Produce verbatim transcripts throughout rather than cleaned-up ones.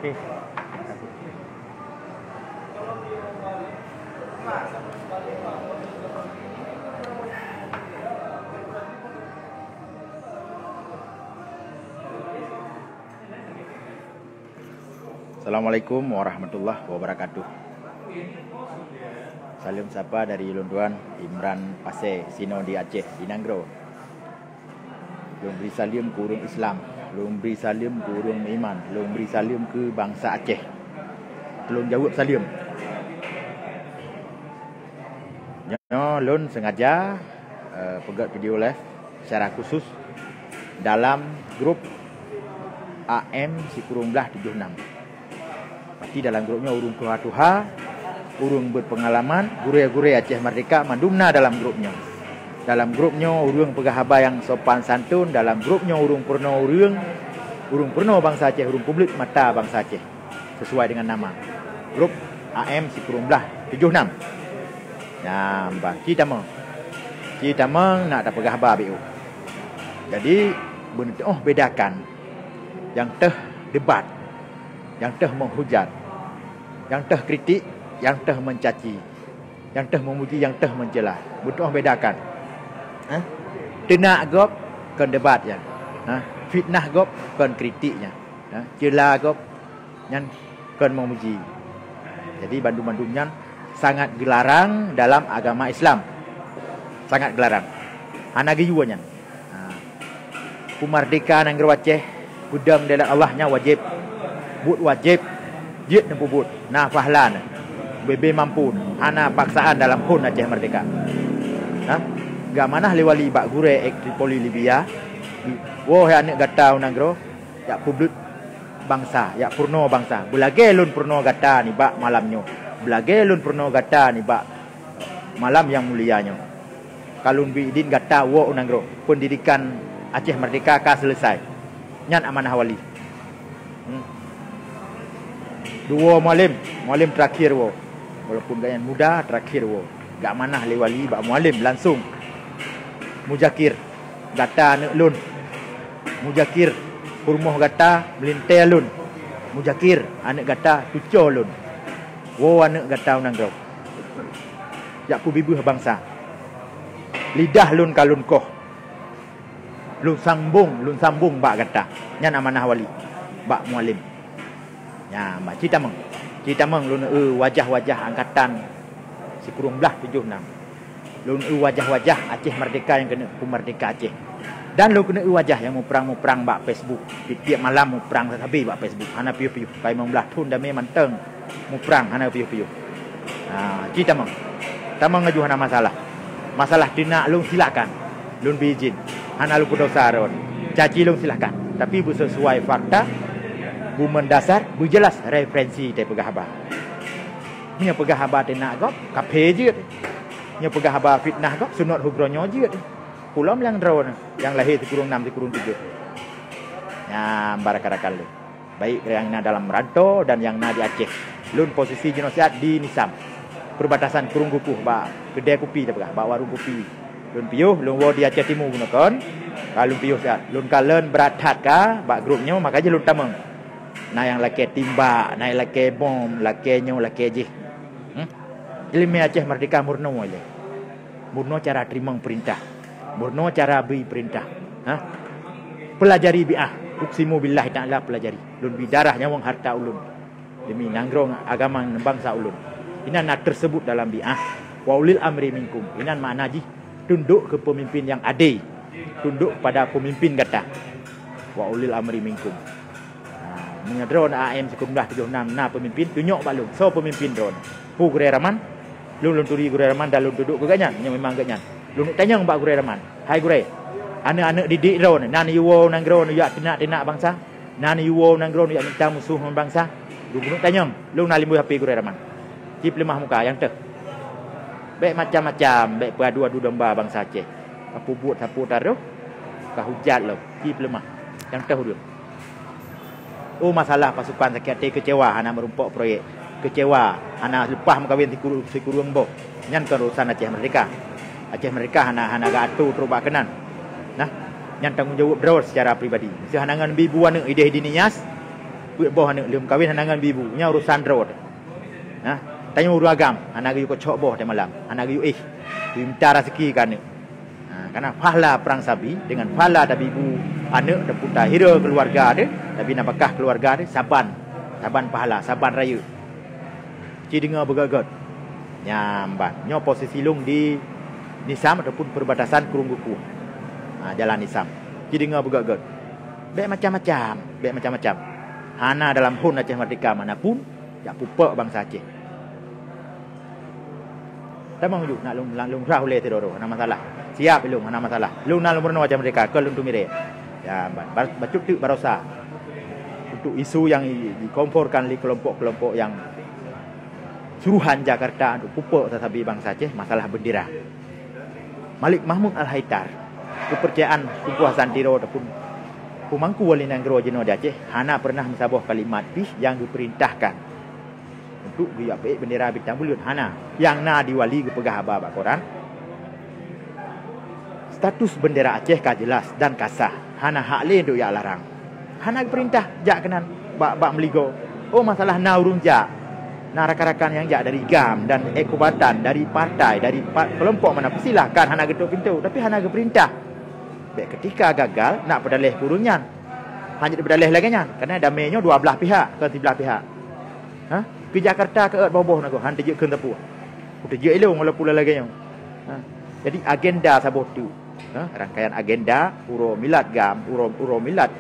Okey. Assalamualaikum warahmatullahi wabarakatuh. Salam sapa dari ulôn tuan Imran Pasé, sinoe di Aceh, di Nanggroe. Lôn bri saleuem keu ureuëng Islam, lôn bri saleuem keu ureuëng meuiman, lôn bri saleuem keu bansa Aceh. Tulông jaweueb saleuem. Nyoe lôn sengaja, eh, peugét video live secara khusus dalam grup A M sikureueng blaih tujoh nam. Pasti dalam grup nyoe ureuëng tuha-tuha, ureuëng berpengalaman, gurée-gurée Aceh Merdeka mandum na dalam grup nyoe. Dalam grup nyoe ureuëng peugah haba nyang sopan santun, dalam grup nyoe ureuëng peurunoe ureuëng, ureuëng peurunoe bansa Aceh, ureuëng publik mata bansa Aceh. Sesuai dengan nama. Grup A M sikureueng blaih tujoh nam. Nyan bah, ci tamong. Ci tamong nak tapeugah haba B O. Jadi, beuneutoh bedakan nyang teuh debat, nyang teuh menghujat, nyang teuh kritik, nyang teuh mencaci, nyang teuh memuji, nyang teuh mencela. Beuneutoh bedakan. Hah? Teunak gob kon debat nyan. Hah? Fitnah gob kon kritik nyan. Hah? Cela gob nyan kon memuji. Jadi bandum-bandum nyan sangat geularang dalam agama Islam. Sangat geularang. Hana geuyue nyan. Ha. Peumerdeka nanggroe Aceh, peudong di Allah nyan wajéb. Buet wajéb, jeuet neupeubuet. Na pahla na. Bebe mampu, hana paksaan dalam phon Aceh Merdeka. Ha? Geuamanah lé wali bak gurée ék Tripoli Libya. Woe hai aneuëk gata u nanggroe, jak peubuet bansa, jak peurunoe bansa. Beulagée lôn peurunoe gata nibak malam nyoe. Beulagée lôn peurunoe gata nibak malam nyang mulia nyoe. Ka lôn bri idin gata woe u nanggroe. Pendidikan Aceh Merdeka ka selesai. Nyan amanah wali. Hmm. Duo Mualem, Mualem terakhir woe. Walaupun gobnyan muda, terakhir woe. Geuamanah lé wali bak Mualem langsung. Muzakir, gata aneuëk lôn. Muzakir, peurumoh gata meulintée lôn. Muzakir, aneuëk gata cucoe lôn. Woe aneuëk gata u nanggroe. Jak peubibeuh bansa. Lidah lôn ka lôn koh. Lôn sambong, lôn sambong bak gata. Nyan amanah wali. Bak Mualem. Nyan, bah, ci tamong. Ci tamong lôn eu wajah-wajah angkatan sikureueng blaih tujoh nam. Lôn eu wajah-wajah Aceh Merdeka nyang keuneuk peumerdeka Aceh. Dan lôn keuneuk eu wajah nyang muprang-muprang bak Facebook. Tiep-tiep malam muprang sabe bak Facebook. Hana piôh-piôh. Ka limong blaih thon damé mantong muprang hana piôh-piôh. Ha, ci tamong. Tamong laju hana masalah. Masalah teunak lôn silakan. Lôn bri izin. Hana lôn peudosa droe. Caci lôn silakan. Tapi beusesuai fakta, beumeudasar, beujeulaih referensi teupeugah haba. Meunyoe peugah haba teunak gob, kaphé jeuet. Nyoe peugah haba fitnah gob, sunat hubroe nyoe jeuet. Pulom nyang droe, nyang lahé sikureueng nam sikureueng tujoh. Nyan, barakan-rakan lé. Baik nyang na dalam rantau dan nyang na di Aceh. Lôn posisi jinoe siat di Nisam. Perbatasan Krueng Kukuh bak keudè kupi teupeugah, bak warong kupi. Lôn piôh, lôn woe di Aceh Timu bunoe kon. Ka lôn piôh siat. Lôn kalon brat that ka bak grup nyoe, maka jih lôn tamong. Na nyang lakée timbak, na nyang lakée bom, lakée nyoe, lakée jih. Hmm? Ileumèe Aceh Merdeka meurunoe ilèe. Meurunoe cara teurimong peurintah. Meurunoe cara bri peurintah. Ha? Peulajari bi'ah. Uksimu billahi ta'ala peulajari. Lôn bri darah nyawöng harta ulôn. Demi nanggroe agama dan bansa ulôn. Inan na teuseubut dalam bi'ah. Wa ulil amri minkum. Inan makna jih tunduk keu peumimpin nyang adé. Tunduk pada peumimpin gata. Wa ulil amri minkum. Ha, meunyoe droeneuh A M sikureueng blaih tujoh nam na peumimpin, tunyok bak lôn, soe peumimpin droeneuh? Peue Gurèe Raman? Lôn, lôn turi Gurèe Raman dan lôn dudoe keu gobnyan, nyoe memang gobnyan. Lôn tanyong bak Gurèe Raman, "Hai Gurèe, aneuk-aneuk didik droeneuh, na neuyue woe nanggroe neujak teunak-teunak bansa? Na neuyue woe nanggroe neujak mita musoh ngon bansa?" Lôn keuneuk tanyong, lôn na limong H P Gurèe Raman. Ci peuleumah muka, nyang teuh. Bèk macam-macam, bèk peuadu-adu domba bansa Aceh. Ka peubuet sapeue taroh, ka hujat lom, ci peuleumah. Nyang teuh ureueng. Oh, masalah pasukan sakét até, keucewa hana meurumpok proyek, keucewa hana leupah meukawen sikuru-, sikureueng boh. Nyan kon urusan Aceh Merdeka. Aceh Merdeka hana, hana geuatur trok bak keunan. Nah, nyan tanggong jaweueb droe seucara pribadi. Miseue hana ngon bi bu aneuk idéh di Nias, Peuet boh aneuk lheueh meukawen hana ngon ibu, nyan urusan droe teuh. Nah, tanyoe ureueng agam, hana geuyue keucok boh teuh malam, hana geuyue éh, geuyue mita raseuki keu aneuk. Ha, karena pahala perang sabi dengan pahala tabi bu aneuk, taputa hira keuluwarga teuh, tabi nafakah keuluwarga teuh, saban, saban pahala, saban rayeuk. Ci deungoe beugét-gét. Nyan ban. Nyoe posisi lôn di Nisam ataupun perbatasan Krueng Geukueh. Ha, jalan Nisam. Ci deungoe beugét-gét. Bék macam-macam, bék macam-macam. Hana dalam hon Aceh Merdeka manapun jak pupok bansa Aceh. Tamong ju nak lôn, nak lôn rah ulée sidroe-droe, hana masalah. Siap lôn, hana masalah. Lôn na lôn meurunoe Aceh Merdeka, kon lôn tumirée. Ya, ba-, ba-, bacut teuk barosa. Untuk isu yang i-, dikomporkan lé kelompok-kelompok yang suruhan Jakarta untuk pupok sasabe bansa Aceh, masalah bendera. Malik Mahmud Al-Haitar, keupeurcayaan Teungku Hasan Tiro ataupun peumangku wali nanggroe jinoe di Aceh, hana peureunah meusaboh kalimat pih nyang geupeurintahkan untuk geujak peuék bendera bintang buleuen, hana. Nyang na di wali geupeugah haba bak koran, status bendera Aceh ka jelas dan ka sah, hana hak lé untuk jak larang. Hana geupeurintah jak keunan bak, bak meuligoe. Oh, masalah na ureuëng jak, na rakan-rakan nyang jak dari GAM dan, eh, kombatan, dari partai, dari pa-, kelompok mana pun, silahkan, hana geutok pintoe, tapi hana geupeurintah. Bék keutika gagal nak peudaleh keu ureuëng nyan. Hana peudaleh lagée nyan, karena damé nyoe dua blaih pihak, kon siblaih pihak. Ha? Keu Jakarta keu ôt boh-boh na goh, han teujeuet kheun sapeue. Ku teujeuet ilong walaupun lagée nyoe. Ha? Jadi agenda saboh teuk. Ha? Rangkaian agenda uroe milad GAM, uroe, uroe milad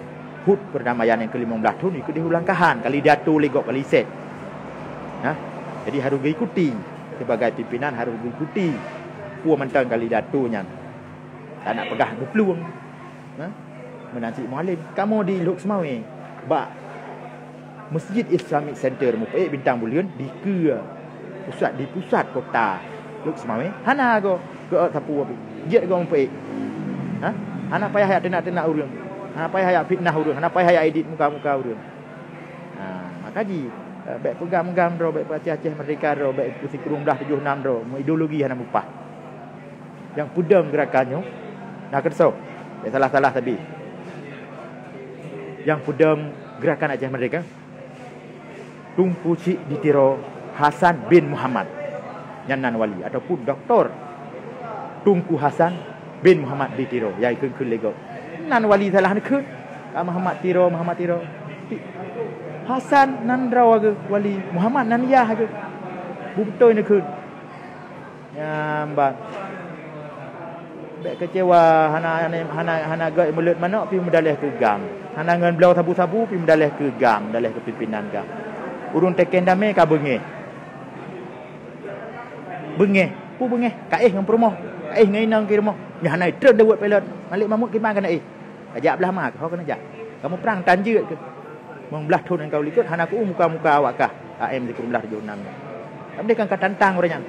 hut perdamaian nyang ke lima belas thon ikut diulangkahan, kali datu lé gob kali set. Ha? Jadi harus geuikuti, sebagai pimpinan harus geuikuti. Peue mantong kali datu nyan. Tak nak peugah geuplueng. Ha? Meunan cit Mualem, kamoe di Lhokseumawe bak Masjid Islamic Center mupeuék bintang buleuen dikeue pusat, di pusat kota Lhokseumawe. Hana goe keu sapeue pih. Jeuet goe mupeuék. Ha? Hana payah jak teunak-teunak ureuëng. Hana payah jak fitnah ureuëng, hana payah jak idit muka-muka ureuëng. Ha, maka jih, eh, bék peugam-gam droe, bék peuaceh-aceh merdeka droe, bék peusikureueng blaih tujoh nam droe, meuideologi hana mupah. Nyang peudong geurakan nyoe na keusoe, bék salah-salah sabe. Nyang peudong geurakan Aceh Merdeka, Teungku Chik di Tiro Hasan bin Muhammad, nyan nan wali, ataupun Doktor Teungku Hasan bin Muhammad di Tiro, nyang ikheun-kheun lé gob. Nan wali salah neukheun, ka Muhammad Tiro, Muhammad Tiro. Hasan nan droe geuh wali, Muhammad nan yah geuh. Beutôi neukheun. Nyan ban. Bék keucewa, hana, hana, hana, hana gét meuleuet manok pih meudaleh keu GAM. Hana ngon bloe sabu-sabu pih meudaleh keu GAM, meudaleh keu pimpinan GAM. Ureuëng teken damé ka beungéh. Beungéh, peue beungéh? Ka éh ngon peurumoh, ka éh ngon inong keu rumoh. Nyan hana trön daweuet pilot. Malik Mahmud kiban ka na éh. Ka jak blah ma, ho keuneuk jak. Kamoe prang tan jeuet keuh. Meublah thon nyang ka u likot hana keu muka-muka awak kah. A M sikureueng blah tujoh nam nyan. Tapi kan ka tantang ureuëng nyan.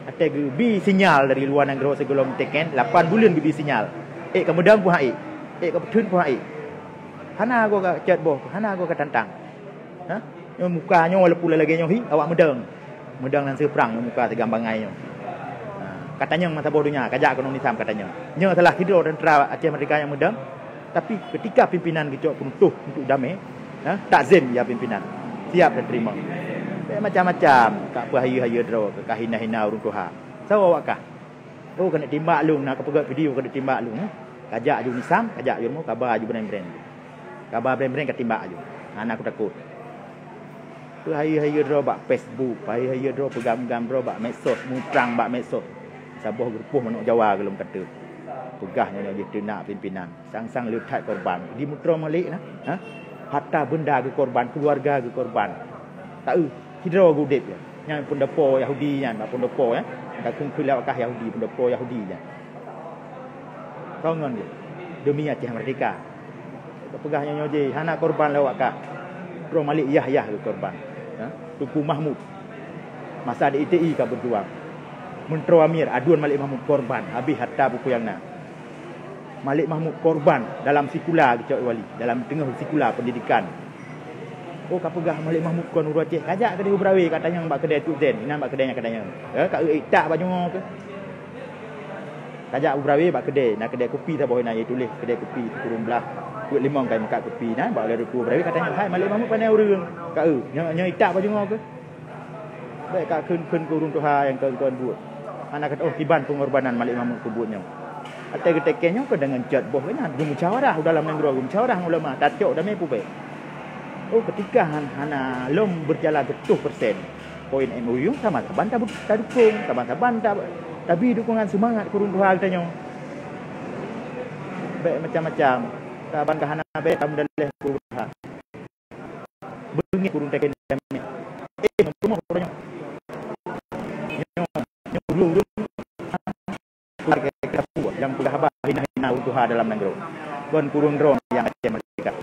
Até geubi sinyal dari luwa nanggroe sigohlom teken, lapan buleuen geubi sinyal. Ék ka meudong pun han ék. Ék ka peutheun pun han ék. Hana goe ka cot boh, hana goe ka tantang. Ha? Nyoe muka nyoe walaupun lagée nyoe hi, awak meudong. Meudong nan seuprang nyoe muka sigam bangai nyoe. Ha, ka tanyong masa boh donya, ka jak keunoe Nisam ka tanyong. Nyoe salah sidroe tentara Aceh Merdeka nyang meudong, tapi ketika pimpinan geucok peunutôh untuk damé, ha, takzim ya pimpinan. Siap dan terima. Bék macam-macam, ka peuhayeue-hayeue droe, ka hina-hina ureuëng tuha. Soe awak kah? Oh, keuneuk timbak lôn, na kapeugah video keuneuk timbak lôn, eh. Ka jak aju Nisam, ka jak aju rumoh, kaba aju breng-breng. Kaba breng-breng ka timbak aju. Hana kutakot. Peuhayeue-hayeue droe bak Facebook, peuhayeue-hayeue droe peugam-gam droe bak medsos, muprang bak medsos. Saboh geurupoh manok Jawa gohlom ka teuk. Peugah nyoe-nyoe jih teunak pimpinan. Sang-sang le that korban. Di Mutro Malik na, ha? Harta benda geukorban, keuluwarga geukorban. Taeu, sidroe geuudeb nyan. Nyan peundapo Yahudi nyan, bak peundapo, ya. Ka kheun-kheun lé awak kah Yahudi, peundapo Yahudi nyan. Kau ngon dia. Demi Aceh Merdeka. Ka peugah nyoe-nyoe jih, hana korban lé awak kah. Mutro Malik yah-yah geukorban. Ha? Teungku Mahmud. Masa di I T I ka beujuang. Meuntro Amir, aduen Malik Mahmud korban, habéh harta buku nyang na. Malik Mahmud korban dalam sikula geucok wali, dalam teungoh sikula pendidikan. Oh, ka peugah Malik Mahmud kon ureuëng Aceh, ka jak keudeh u Beurawe, ka tanyong bak keudè Cut Zen, inan bak keudè nyan ka tanyong. Eh, ka eu tak bak nyoe ke. Ka jak u Beurawe bak keudè, na keudè kupi saboh inan, ye tuléh keudè kupi sikureueng blah. Buet limong kai meukat kupi na, bak lé ruku beurawi ka tanyong, "Hai Malik Mahmud, pané ureuëng?" Ka eu, nyoe, nyoe itak bak jumeuwoe keuh. Bék ka kheun-kheun keu ureuëng tuha nyang keu tuan buet. Hana kata, "Oh, kiban peungorbanan Malik Mahmud keu buet nyoe." Até geutekée nyoe keu deungon cot boh geuh nyan, geumusyawarah u dalam nanggroe, geumusyawarah ngon ulama, tacok damé pubék. Oh, keutika han-, hana lom beujalan seutoh persen. Poin M O U saban-saban tabu-, tadukong, saban-saban ta-, tabi dukongan seumangat keu ureuëng tuha geutanyoe. Bék macam-macam. Saban ka hana bék tameudaleh keu ureuëng tuha. Beungéh keu ureuëng takén damé. Eh, nyoe peurumoh uroe nyoe. Nyoe, nyoe ureuëng-ureuëng nyang peugah haba hina-hina ureuëng tuha dalam nanggroe. Kon keu ureuëng droe nyang Aceh Merdeka.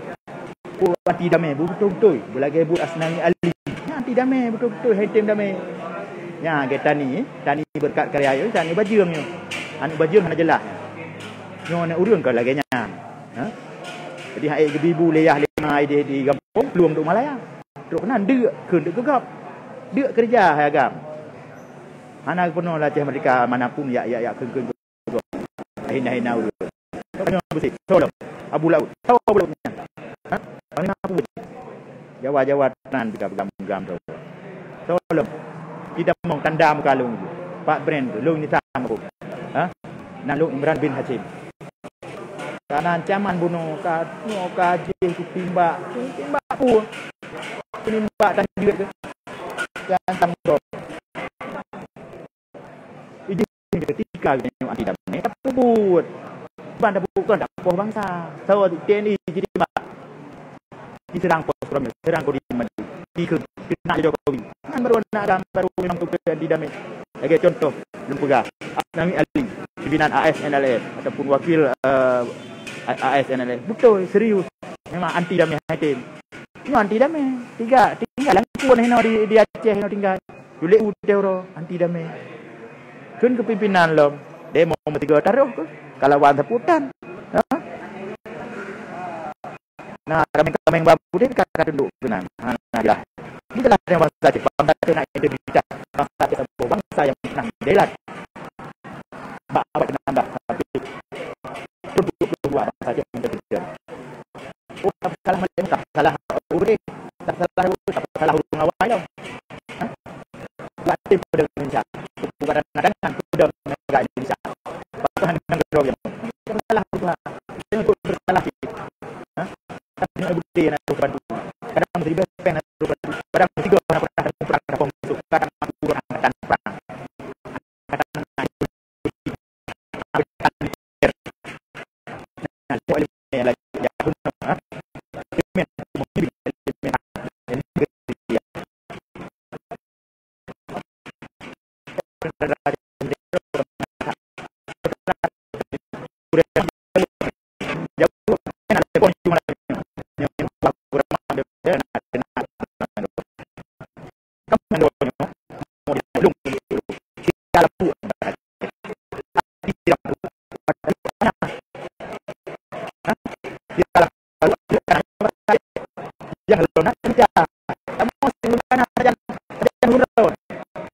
Peue anti damé, beutôi-beutôi. Beulagée buet Asnawi Ali. Nyan anti damé, beutôi-beutôi, hai tem damé. Nyan lagée Tani, Tani Berkat Karya nyoe, Tani Bajeueng nyoe. Aneuk Bajeueng hana jeulaih. Nyoe aneuk ureuëng ka lagée nyan. Ha? Jadi, hai geubi bu lé yah lé ma idéh di gampông, plueng duek Malaya. Trok keunan deuk kheun deuk keu gob. Deuk keureuja hai agam. Hana geupeunoh lé Aceh Merdeka manapun yak, yak, yak kheun-kheun keu gob. Hina-hina ureuëng. Tanyoe beusih, soe lom. Abu Laut. Soe Abu Laut nyan? Ha? Panglima Abu. Jawa-Jawa nan pih ka peugam-peugam droe. Soe lom. Kita mong tanda muka lôn. Pak Brand tu, lôn ni sama aku. Ha? Nan lôn Imran bin Hashim. Ka na ancaman bunoe, ka nyoe ka jih kutimbak, kutimbak peue? Kutimbak tanjeuet ke? Ka ancam gob. Ijih ketika nyoe anti damé, tapeubuet. Ban tapeubuet kon tapoh bansa. Saboh T N I jitimbak. Diserang pos Kodim, serang Kodim Maju. Dikheun, keunak Jokowi. Kan baru nak agam, baru memang tu anti damé. Lagée contoh, lôn peugah, Asnawi Ali, pimpinan A S N L F ataupun wakil, eh, A S N L F. Beutôi, serius. Memang anti damé hai tem. Nyoe anti damé. Tiga, tinggal langkue hinoe di, di Aceh hinoe tinggal. Julik u teuh uroe, anti damé. Kheun keu pimpinan lom, demo meusigoe taroh keuh, kalawan sapeue tan. Ha? Na kaméng-kaméng bak udeb ka, ka tundok keunan. Ha, na jeulaih. Itulah yang bangsa Aceh. Bangsa Aceh nak integritas. Bangsa Aceh saboh bangsa yang pernah jalan. Bak abad keenam belas sampai dua puluh dua bangsa Aceh integritas. Oh, tak salah Malik, tak salah Ubri, tak salah Ubri, tak salah ureuëng awai tau. Ha? Buat tim pedang Indonesia. Bukan dengan pedang negara Indonesia. Pasangan dengan negara yang salah Tuhan. Saya untuk bersalah sikit. Ha? Tapi nak bukti nak terus bantu. Kadang mesti best friend nak terus bantu. Kadang mesti gua nak pernah ada perang, ada musuh. Kadang aku orang angkatan perang.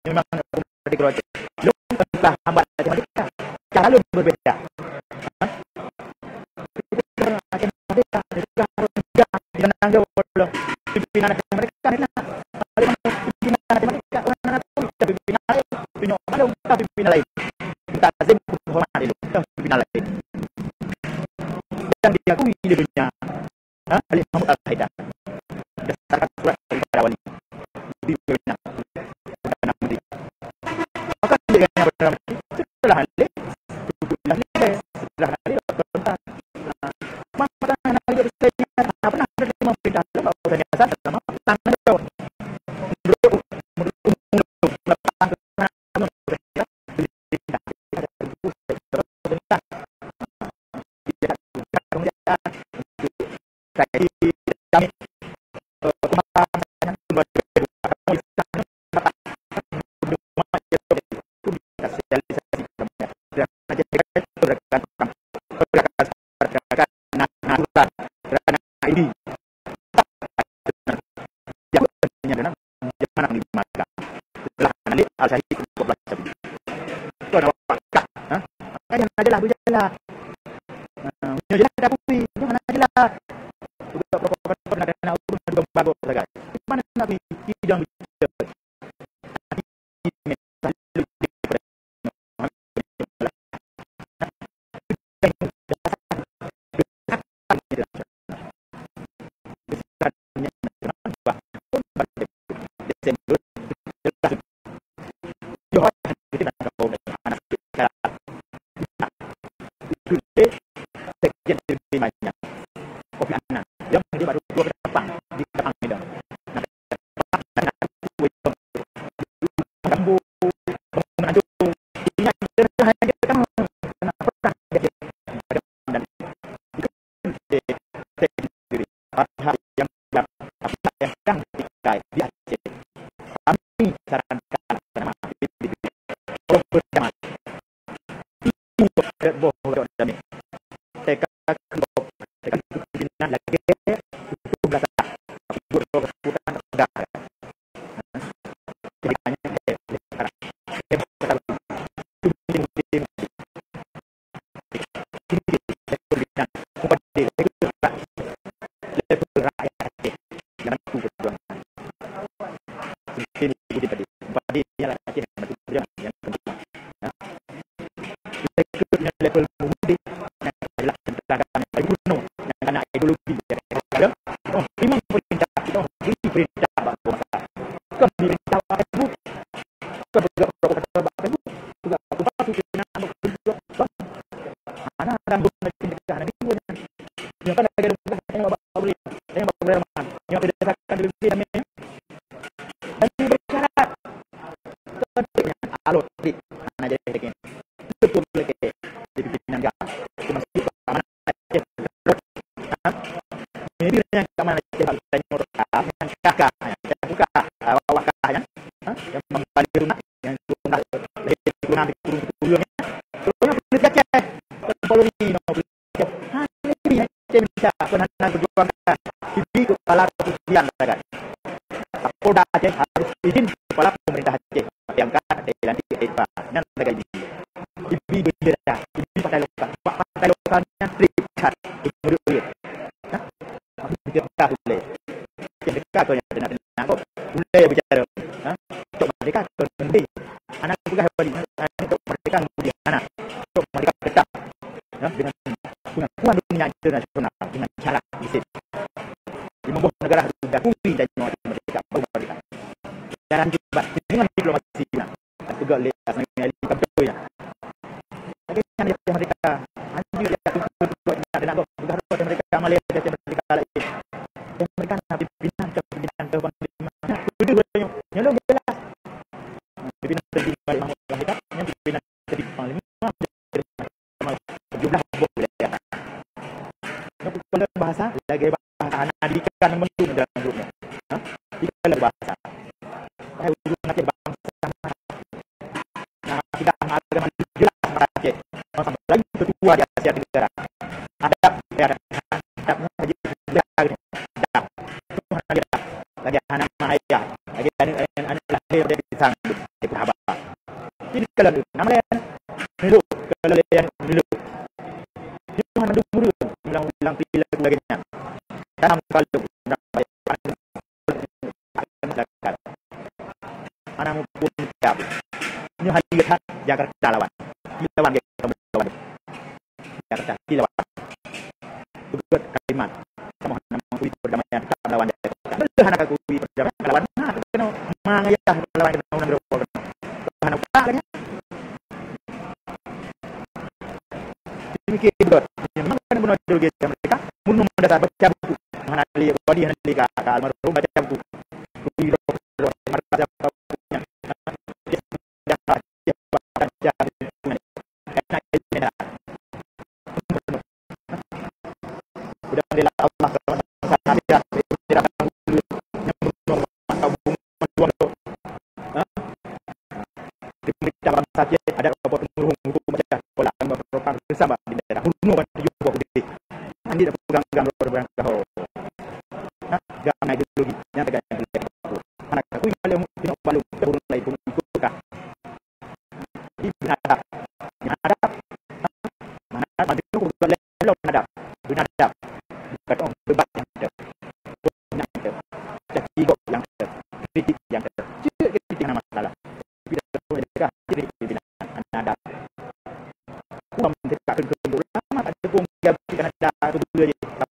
Memang di Aceh. Lôn telah hambat Aceh Merdeka. Cara lôn berbeda. Aceh Merdeka, Aceh Merdeka, Aceh Merdeka, pimpinan Aceh Merdeka, pimpinan Aceh Merdeka, pimpinan lain, pimpinan lain. Minta izin hormat dulu, pimpinan lain. Yang diakui di dunia. Ha? Khalid Mahmud Al-Haidar. Berdasarkan surat daripada wali. Di Perdana Menteri. Maka dia yang Perdana Menteri, setelah Khalid, setelah Khalid, Doktor Tun Tan. Ha. Maka Khalid Doktor Tun Tan, tak pernah ada lima perintah dalam bangsa Indonesia selama tangan jawab. Menurut, menurut, menurut, menurut, Setelah Khalid Al-Syahid dua belas Syafii. Itu ada wakaf, ha? Makanya adalah berjalan. Ha, nyoe jelas dah bukti, nyoe hana jelas. Udah provokator nak kena urus, nak digombagoe sagai. Di mana nak pi? Sidang bicara. Padahal yang, yang, yang kan dikai di Aceh. Kami sarankan, kalau berjamaah, timu red boh red damai. Teka kelompok, teka pimpinan lagi, hukum dasar, hukum dasar, hukum dasar. Maybe nyang ka mana cek tanyoe ka, nyang ka ka, nyang ka buka, ah, wawah ka nyan, ha, nyang mambali rumah, nyang sudah lahir di rumah di kurung sepuluh nyan. Pokoknya polis Aceh, polisi, no, polis Aceh. Ha, ini Aceh bisa, pernah perjuangkan. Jadi kepala kepolisian, katakan. Kapolda Aceh harus izin kepala pemerintah Aceh. Tapi angkat, ada lantik, ada ipa. Nyan lagèe ibi. Ibi bendera, ibi partai lokal. Sebab partai lokal nyan trik that. Ibi duit. Nah, ibi cerdas ulèe. Ibi dekat kau nyan, nak, nak kau. Ulèe bicara. Ha? Tok merdeka kau mending. Anak peugah balik. Anak tok merdeka mending. Anak tok merdeka tetap. Ya, dengan pengakuan dunia internasional dengan cara di sini. Lima boh negara diakui dan merdeka, baru merdeka. Cara dibat dengan diplomasi guna. Dan peugah lé asai ngali kabdoi ya. Lagèe nyan di Amerika. Anjir ya, tu, tu, tu, tu, nak, nak, nak, peugah rot Amerika, Malaysia, Amerika lain. Amerika na pimpinan, pimpinan, pimpinan. Tuduh, nyolong jelas. Pimpinan tertinggi Amerika, pimpinan jadi panglima, jumlah boh wilayah. Nyoe bukan bahasa, lagèe bahasa hana diikat mandum dalam grup nyoe. Ha? Ikat lé bahasa. Hai ujung akhir bangsa. Nah, kita agama jelas bahasa Aceh. Bangsa paling tertua di Asia Tenggara. Adab, ya, adab, adab. Adab. Lagèe aneuk mahayah, lagèe aneuk, aneuk, aneuk lahé dari pisang, dari haba. Jadi kalau nama lain, milu, kalau lain milu. Di mana dulu, ulang-ulang perilaku lagèe nyan. Dalam kalau anak mumpung siap. Nyoe hari that Jakarta lawan. Lawan ke lawan. Jakarta, di lawan. Beugöt Kalimat. Kamoe hana mengakui perdamaian, tetap melawan Jakarta. Beulah hana akui perdamaian, melawan. Nah, kena mangayah melawan, kena undang rokok, kena. Hana buka lagi. Mikir beugöt. Memang kena bunuh ideologi mereka. Bunuh mendasar, baca buku. Hana lihat, wali hana lihat, ka almarhum baca buku. Kui roh, roh, baca buku. Pemerintah bangsa Aceh ada apa pengurus hukum macam sekolah dan beberapa bersama di daerah Gunung Batu Jumbo Putih. Nanti dah pegang-pegang roda berangkat. Nah, gak naik dulu lagi. Yang tekan tanda keubeue jih.